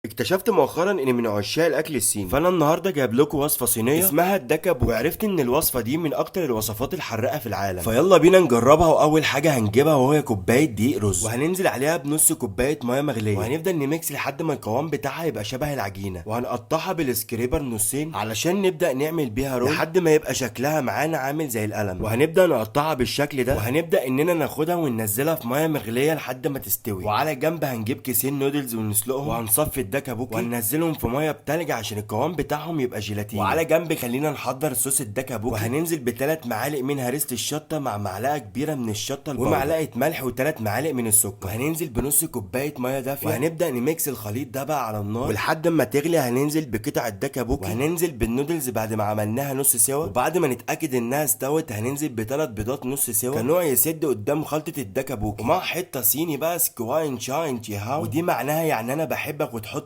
اكتشفت مؤخرا اني من عشاق الاكل الصيني، فانا النهارده جايب لكم وصفه صينية اسمها الدكابوكي، وعرفت ان الوصفة دي من اكتر الوصفات الحراقه في العالم، فيلا بينا نجربها. واول حاجة هنجيبها وهي كوباية دقيق رز، وهننزل عليها بنص كوباية مية مغليه، وهنفضل ن mix لحد ما القوام بتاعها يبقى شبه العجينة، وهنقطعها بال scraper نصين علشان نبدا نعمل بيها roll لحد ما يبقى شكلها معانا عامل زي القلم، وهنبدا نقطعها بالشكل ده، وهنبدا اننا ناخدها وننزلها في مية مغليه لحد ما تستوي. وعلى جنب هنجيب كيسين نودلز ونسلقهم، وهنصفي الدكابوكي وهننزلهم في مية بتلج عشان القوام بتاعهم يبقى جيلاتين. وعلى جنب خلينا نحضر صوص الدكابوكي، وهننزل بثلاث معالق من هريسه الشطه مع معلقه كبيرة من الشطه ال powder ومعلقة ملح وثلاث معالق من السكر، وهننزل بنص كوباية مية دافيه، وهنبدا ن mix الخليط ده بقى على النار ولحد ما تغلي. هننزل بقطع الدكابوكي وهننزل بالنودلز بعد ما عملناها نص سوا، وبعد ما نتاكد انها استوت هننزل بثلاث بيضات نص سوا كنوع يسد قدام خلطه الدكابوكي، ومع حتة صيني بقى 喜欢你 你好، ودي معناها يعني انا بحبك، وتحط